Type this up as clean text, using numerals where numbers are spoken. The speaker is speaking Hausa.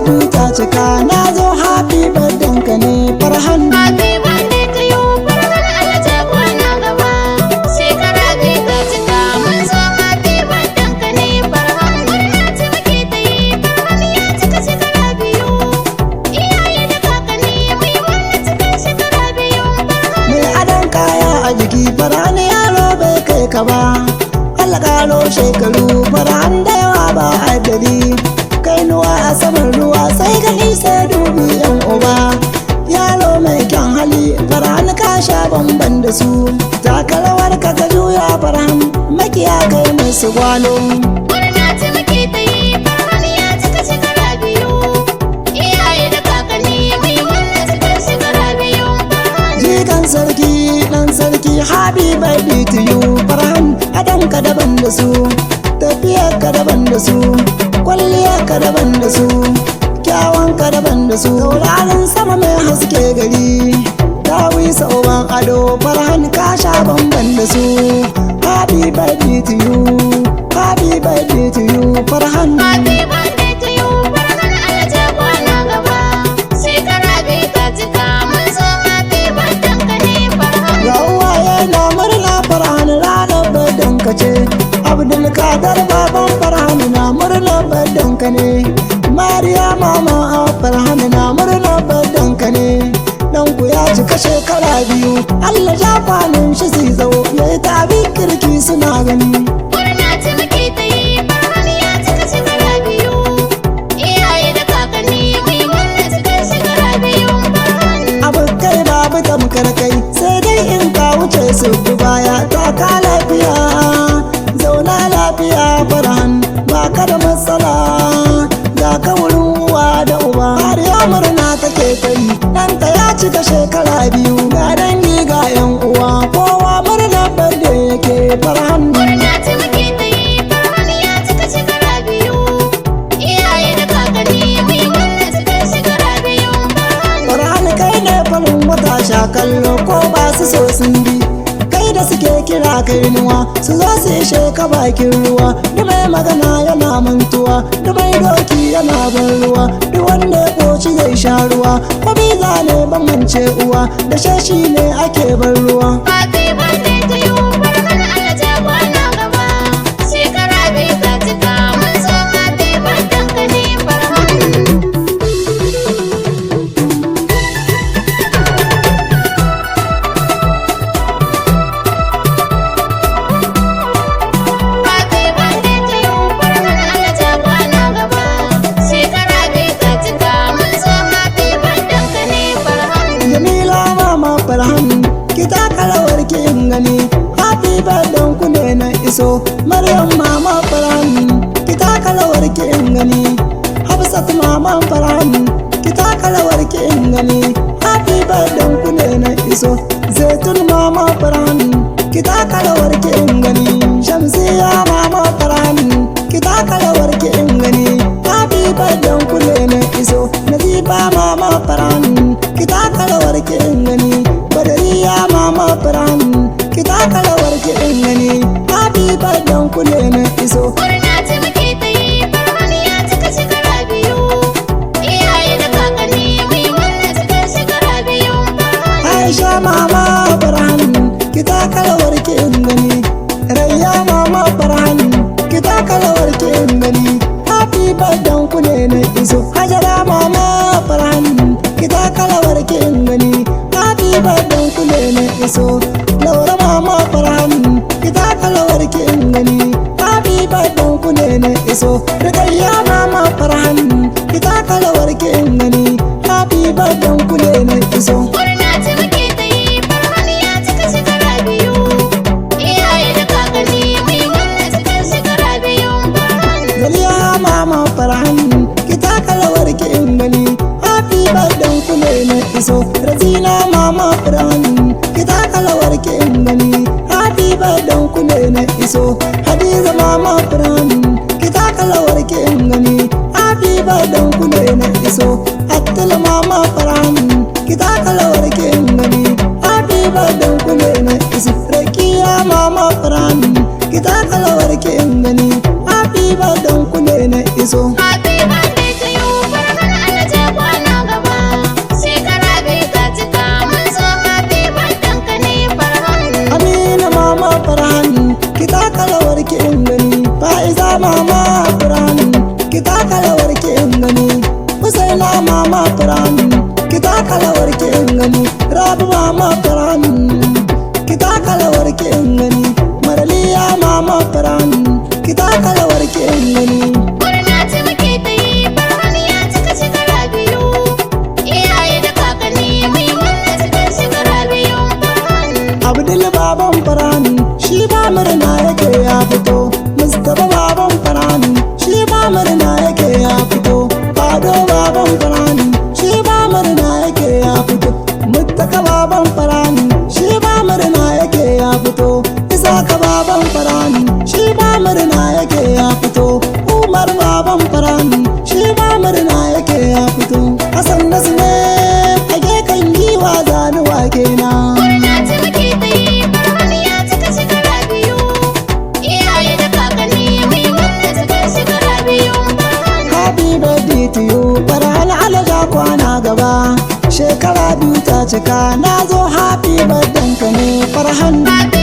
biyu ta cika, na zo happy birthday ka ne Farhan. Happy birthday to you, Farhan, Allah ja kwana gaba. Shekara 2 ta cika, mun zo happy birthday ka ne Farhan. Murna ce muke ta yi, Farhan ya cika shekara 2. Iyaye da kakanni mu yi murna cikin shekara 2 Farhan. Mai adon kaya a jiki Farhan, yaro bai kai ka ba. Allah karo shekaru Farhan da yawa ba adadi. Kainuwa a saman ruwa sai gani sai dubi yan uba. Yaro mai kyan hali Farhan, ka sha bamban da su. Takalawar ka ka juya Farhan, makiya kai musu gwalo. Murna ce muke ta yi, Farhan ya cika shekara 2. Iyaye da kakanni mu yi murna cikin shekara 2 Farhan. Jikan sarki, dan sarki, happy birthday to you Farhan. Adon ka daban da su, tafiyar ka daban da su, kwalliyar ka daban da su, kyawun ka daban da su. Taurarin sama mai haske gari, dawisa uban ado, Farhan ka sha bamban da su. Happy birthday to you, happy birthday to you Farhan. Happy birthday to you, Farhan, Allah ja kwana gaba. Shekara 2 ta cika, mun zo happy birthday ka ne Farhan. Ga uwaye na murna Farhan, ranar birthday ka ce. Abdulkadir baban Farhan na murna birthday ka ne. Mariya mama a Farhan na murna birthday ka ne. Dan ku ya cika shekara 2, Allah ja kwanan shi su zau yayi tabi kirki suna gani. Murna ce muke ta yi, Farhan ya cika shekara 2. Iyaye da kakanni mu yi murna cikin shekara 2 Farhan. Abokai babu tamkar kai, sai dai in ka wuce su bi baya. Taka lafiya, zauna lafiya Farhan, ba ka da matsala. Ga ka wurin uwa da uba har ya murna take ta yi, ɗanta ya cika shekara 2. Ga dangi ga yan uwa, kowa murna birthday yake Farhan. Murna ce muke ta yi, Farhan ya cika shekara 2. Iyaye da kakanni mu yi murna cikin shekara 2 Farhan. Farhan, kai ne farin wata, sha kallo ko ba su so sun bi. Kai da suke kira kainuwa, su zo su ishe ka bakin ruwa. Duk mai magana yana mantuwa, duk mai doki yana ban ruwa, duk wanda ya koci zai sha ruwa. Ko biza ne bambance uwa da shashi ne ake ban ruwa. Happy birthday to you, Farhan, Allah ja kwana gaba. Shekara 2 ta cika, mun zo happy birthday ka ne Farhan. Happy birthday to you, Farhan, Allah ja kwana gaba. Shekara 2 ta cika, mun zo happy birthday ka ne Farhan. Jamila mama Farhan, ki taka rawar ki in gani. Happy birthday ku ne na iso. Maryam mama Farhan, ki taka rawar ki in gani. Hafsat mama Farhan, ki taka rawar ki in gani. Happy birthday ku ne na iso. Zaitun mama Farhan, ki taka rawar ki in gani. Shamsiya mama Farhan, ki taka rawar ki in gani. Happy birthday ku ne na iso. Nazifa mama Farhan, ki taka rawar ki in gani. Badariya mama Farhan, ki taka rawar ki in gani. Happy birthday ku ne na iso. Murna ce muke ta yi, Farhan ya cika shekara 2. Iyaye da kakanni mu yi murna cikin shekara 2 Farhan. Aisha mama Farhan, ki taka rawar ki in gani. Rayya mama Farhan, ki taka rawar ki in gani. Happy birthday ku ne na iso. Hajara mama Farhan, ki taka rawar ki in gani. Happy birthday ku ne na iso. Laura mama Farhan, ki taka rawar ki in gani. Happy birthday ku ne na iso. Rukayya mama Farhan, ki taka rawar ki in gani. Happy birthday ku ne na iso. Murna ce muke ta yi, Farhan ya cika shekara 2. Iyaye da kakanni mu yi murna cikin shekara 2 Farhan. Zaliya mama Farhan, ki taka rawar ki in gani. Happy birthday ku ne na iso. Razina mama Farhan, ki taka rawar ki in gani. Happy birthday ku ne na iso. Hadiza mama Farhan, ki taka rawar ki in gani. Happy birthday ku ne na iso. Attul mama Farhan, ki taka rawar ki in gani. Happy birthday ku ne na iso. Rakiya mama Farhan, ki taka rawar ki in gani. Happy birthday ku ne na iso. Happy birthday to you, Farhan. Abdul baban Farhan, shi ba murna yake ya fito. Mustapha baban Farhan, shi ba murna yake ya fito. Fado baban Farhan, shi ba murna yake ya fito. Muttaka baban Farhan, shi ba murna yake ya fito. Isaka baban Farhan, shi ba murna yake ya fito. Umar baban Farhan, shi ba murna yake ya fito. Hassan nasu ne a gefen giwa zanuwa kenan. Murna ce muke ta yi, Farhan ya cika shekara 2. Iyaye da kakanni mu yi murna cikar shekara 2 Farhan. Happy birthday to you, Farhan alaja kwana gaba. Shekara 2 ta cika, na zo happy birthday ka ne Farhan. Happy